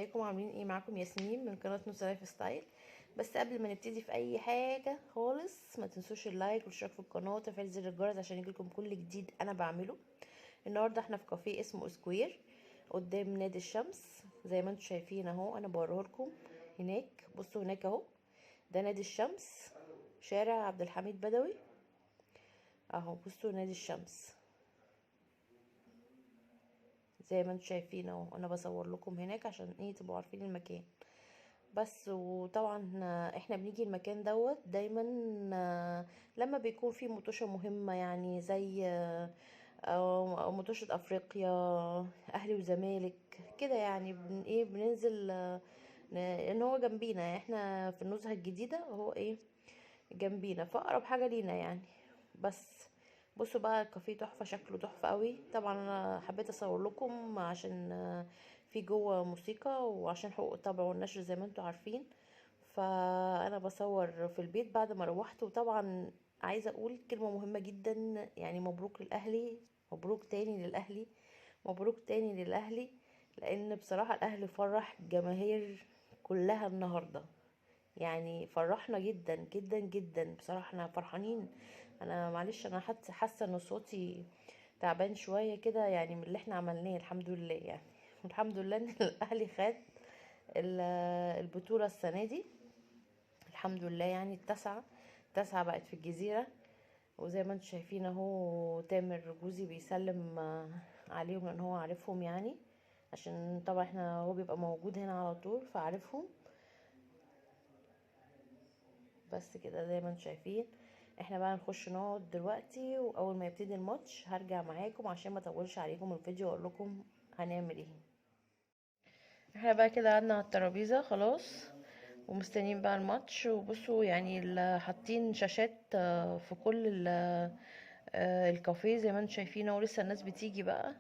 ازيكم؟ عاملين ايه؟ معاكم ياسمين من قناة نوسة لايف ستايل. بس قبل ما نبتدي في اي حاجة خالص، ما تنسوش ال like والاشتراك في القناة وتفعيل زر الجرس عشان يجيلكم كل جديد انا بعمله. النهارده احنا في كافيه اسمه سكوير قدام نادي الشمس، زي ما انتم شايفين اهو، انا بوريهولكم هناك. بصوا هناك اهو، ده نادي الشمس، شارع عبد الحميد بدوي اهو. بصوا نادي الشمس زي ما انتم شايفين اهو، انا بصور لكم هناك عشان ايه؟ تبقوا عارفين المكان بس. وطبعا احنا بنيجي المكان دوت دايما لما بيكون في مطوشة مهمة، يعني زي مطوشة افريقيا، اهلي وزمالك كده، يعني ايه بننزل، ان هو جنبينا، يعني احنا في النزهة الجديدة، هو ايه جنبينا، فاقرب حاجة لينا يعني. بس بصوا بقى الكافيه تحفة، شكله تحفة قوي. طبعا انا حبيت اصور لكم عشان في جوه موسيقى، وعشان حقوق الطبع والنشر زي ما انتم عارفين، فانا بصور في البيت بعد ما روحت. وطبعا عايزة اقول كلمة مهمة جدا، يعني مبروك للاهلي، مبروك تاني للاهلي، مبروك تاني للاهلي، لان بصراحة الاهلي فرح الجماهير كلها النهاردة، يعني فرحنا جدا جدا جدا بصراحة، احنا فرحانين. انا معلش انا حاسة ان صوتي تعبان شوية كده، يعني من اللي احنا عملناه الحمد لله، يعني والحمد لله ان الاهلي خد البطولة السنة دي الحمد لله. يعني التاسعة بقت في الجزيرة، وزي ما انتم شايفين اهو تامر جوزي بيسلم عليهم لان هو عارفهم، يعني عشان طبعا احنا هو بيبقى موجود هنا على طول فعارفهم. بس كده زي ما انتم شايفين احنا بقى نخش نقعد دلوقتي، واول ما يبتدي الماتش هرجع معاكم عشان ما اطولش عليكم الفيديو واقول لكم هنعمل ايه. احنا بقى كده قعدنا على الترابيزه خلاص ومستنيين بقى الماتش. وبصوا يعني حاطين شاشات في كل الكافيه زي ما انتم شايفين اهو، لسه الناس بتيجي بقى،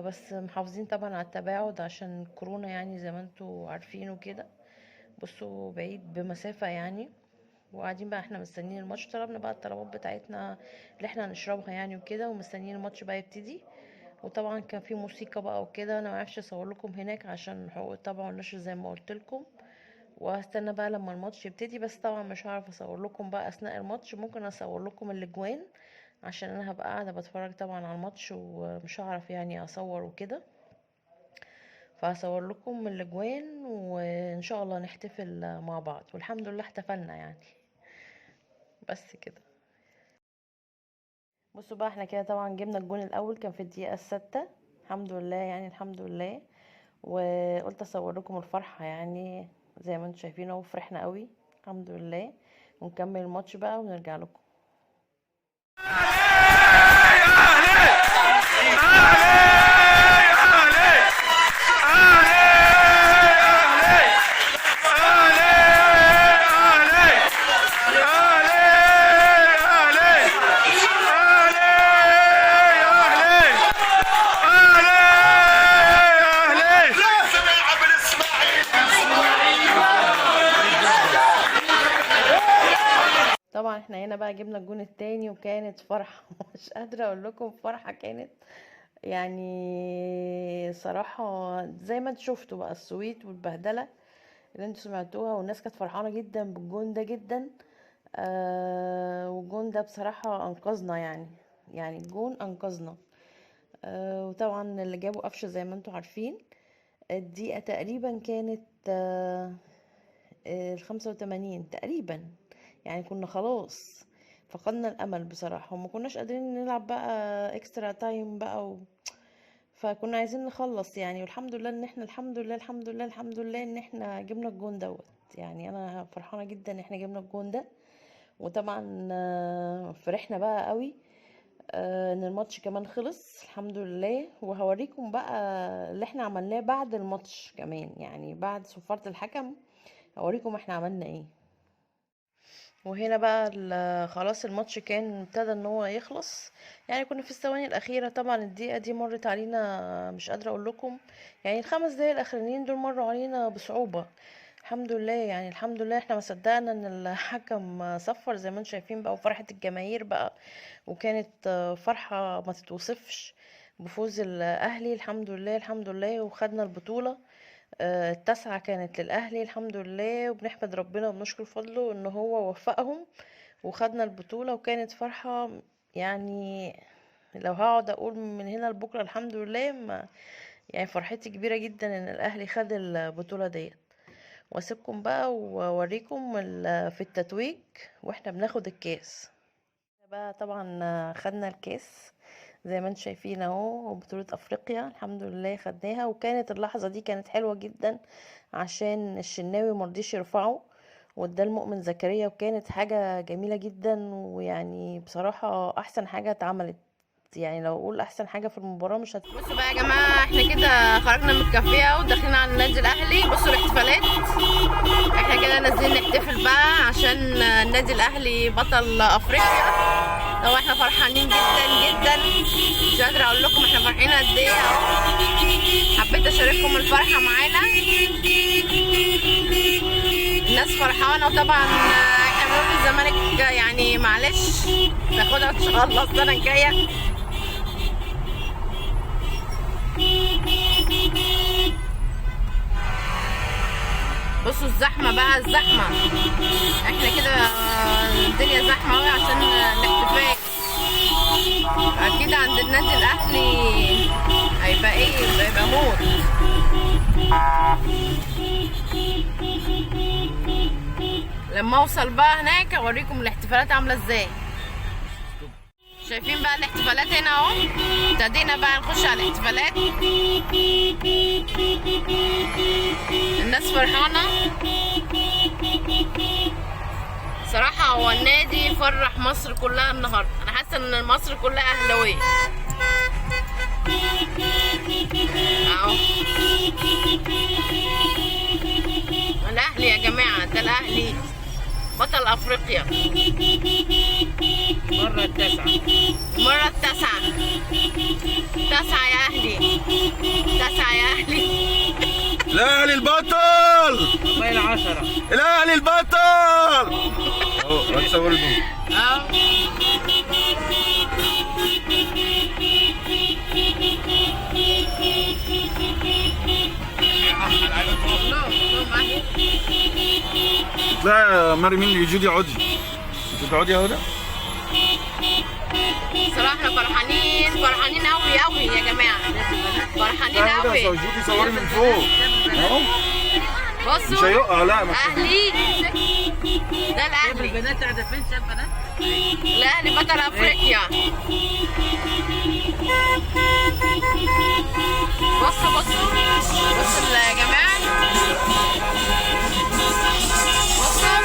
بس محافظين طبعا على التباعد عشان كورونا، يعني زي ما انتم عارفين وكده. بصوا بعيد بمسافه يعني، وقاعدين بقى احنا مستنيين الماتش. طلبنا بقى الطلبات بتاعتنا اللي احنا هنشربها يعني وكده، ومستنيين الماتش بقى يبتدي. وطبعا كان في موسيقى بقى وكده، انا ما عرفتش اصور لكم هناك عشان حقوق الطبع والنشر زي ما قلت لكم، وهستنى بقى لما الماتش يبتدي. بس طبعا مش هعرف اصور لكم بقى اثناء الماتش، ممكن اصور لكم الاجوان عشان انا هبقى قاعده بتفرج طبعا على الماتش ومش هعرف يعني اصور وكده، فهصور لكم الاجوان وان شاء الله نحتفل مع بعض. والحمد لله احتفلنا يعني. بس كده. بصوا بقى احنا كده طبعا جبنا الجون الاول، كان في الدقيقه 6، الحمد لله يعني الحمد لله. وقلت اصور لكم الفرحه يعني زي ما انتم شايفين اهو، فرحنا قوي الحمد لله. ونكمل الماتش بقى ونرجع لكم. طبعا احنا هنا بقى جبنا الجون التاني وكانت فرحة مش قادرة اقول لكم فرحة كانت يعني صراحة زي ما انتوا شفتوا بقى السويت والبهدلة اللي انتوا سمعتوها، والناس كانت فرحانة جدا بالجون ده جدا. والجون ده بصراحة انقذنا، يعني الجون انقذنا. وطبعا اللي جابوا قفشة زي ما انتوا عارفين، الدقيقة تقريبا كانت 85 تقريبا، يعني كنا خلاص فقدنا الامل بصراحه، وما كناش قادرين نلعب بقى extra time بقى فكنا عايزين نخلص يعني. والحمد لله ان احنا الحمد لله الحمد لله الحمد لله ان احنا جبنا الجون دوت، يعني انا فرحانه جدا ان احنا جبنا الجون ده. وطبعا فرحنا بقى قوي، ان الماتش كمان خلص الحمد لله. وهوريكم بقى اللي احنا عملناه بعد الماتش كمان، يعني بعد صفارة الحكم هوريكم احنا عملنا ايه. وهنا بقى خلاص الماتش كان ابتدى ان هو يخلص، يعني كنا في الثواني الاخيره. طبعا الدقيقه دي مرت علينا مش قادره اقول لكم، يعني الخمس دقايق الاخرانيين دول مروا علينا بصعوبه الحمد لله. يعني الحمد لله احنا ما صدقنا ان الحكم صفر زي ما انتم شايفين بقى، وفرحه الجماهير بقى، وكانت فرحه ما تتوصفش. بفوز الاهلي، الحمد لله الحمد لله، وخدنا البطولة. التاسعة كانت للاهلي الحمد لله، وبنحمد ربنا وبنشكر فضله ان هو وفقهم وخدنا البطولة. وكانت فرحة يعني لو هقعد اقول من هنا لبكرة الحمد لله، ما يعني فرحتي كبيرة جدا ان الاهلي خد البطولة ديت. واسيبكم بقى واوريكم في التتويج واحنا بناخد الكاس. بقى طبعا خدنا الكاس زي ما انتم شايفين اهو، بطولة افريقيا الحمد لله خدناها. وكانت اللحظة دي كانت حلوة جدا عشان الشناوي مرضيش يرفعه واداه المؤمن زكريا، وكانت حاجة جميلة جدا. ويعني بصراحة احسن حاجة اتعملت، يعني لو اقول احسن حاجة في المباراة مش بصوا بقى يا جماعة، احنا كده خرجنا من الكافيه وداخلين على النادي الاهلي. بصوا الاحتفالات، احنا كده نازلين نحتفل بقى عشان النادي الاهلي بطل افريقيا. لو احنا فرحانين جدا جدا، مش قادرة اقول لكم احنا فرحانين قد ايه اهو. حبيت اشارككم الفرحة معانا، الناس فرحانة. وطبعا احنا بنقول للزمالك يعني معلش ناخدها ان شاء الله السنة الجاية. بصوا الزحمة بقى، الزحمة احنا كده الدنيا زحمة قوي عشان الاحتفال. اكيد عند النادي الاهلي هيبقى ايه، هيبقى موت. لما اوصل بقى هناك اوريكم الاحتفالات عامله ازاي. شايفين بقى الاحتفالات هنا اهو، ابتدينا بقى نخش على الاحتفالات، الناس فرحانة صراحة. هو النادي فرح مصر كلها النهارده، انا حاسه ان مصر كلها اهلاويه اهو. الاهلي يا جماعة، ده الاهلي بطل افريقيا المرة التاسعة، المرة التاسعة، تاسعة يا اهلي، تاسعة يا اهلي. الاهلي البطل، والله العشرة، الاهلي البطل اهو. هتصور لكم اهو. لا يا مريم، مين جودي؟ اقعدي انت، تقعدي اهو. ده صراحة احنا فرحانين، فرحانين قوي قوي يا جماعة، فرحانين قوي. جودي صوري من فوق اهو. بصوا مش هيقع، لا مش اهلي، ده الاهلي. البنات قاعدة فين؟ شايف بنات؟ الاهلي بطل افريقيا. بصوا بصوا بصوا يا جماعة، بصوا.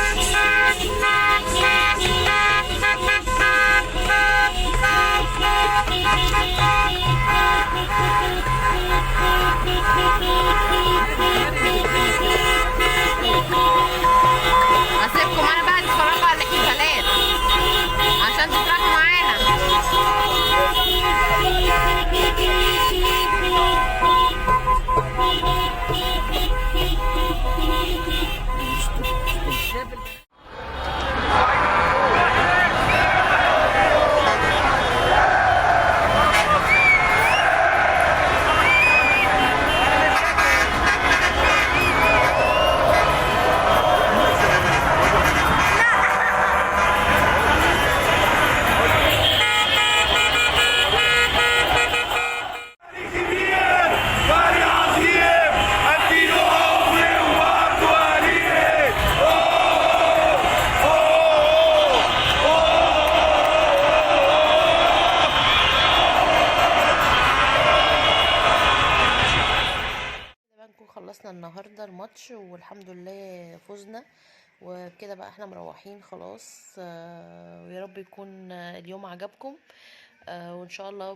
هسيبكم انا بقى تتفرجوا على الاحتفالات عشان تفرحوا معانا. خلصنا النهارده الماتش والحمد لله فزنا، وكده بقى احنا مروحين خلاص. ويا رب يكون اليوم عجبكم، وان شاء الله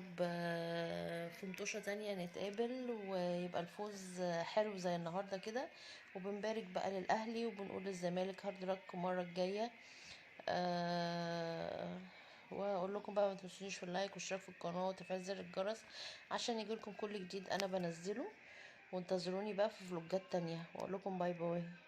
في مطوشه تانية نتقابل ويبقى الفوز حلو زي النهارده كده. وبنبارك بقى للاهلي وبنقول للزمالك hard luck المرة الجاية. واقول لكم بقى ما تنسونيش في ال like والاشتراك في القناة وتفعيل زر الجرس عشان يجيلكم كل جديد انا بنزله، وانتظروني بقى في فلوجات تانية. واقول لكم bye bye.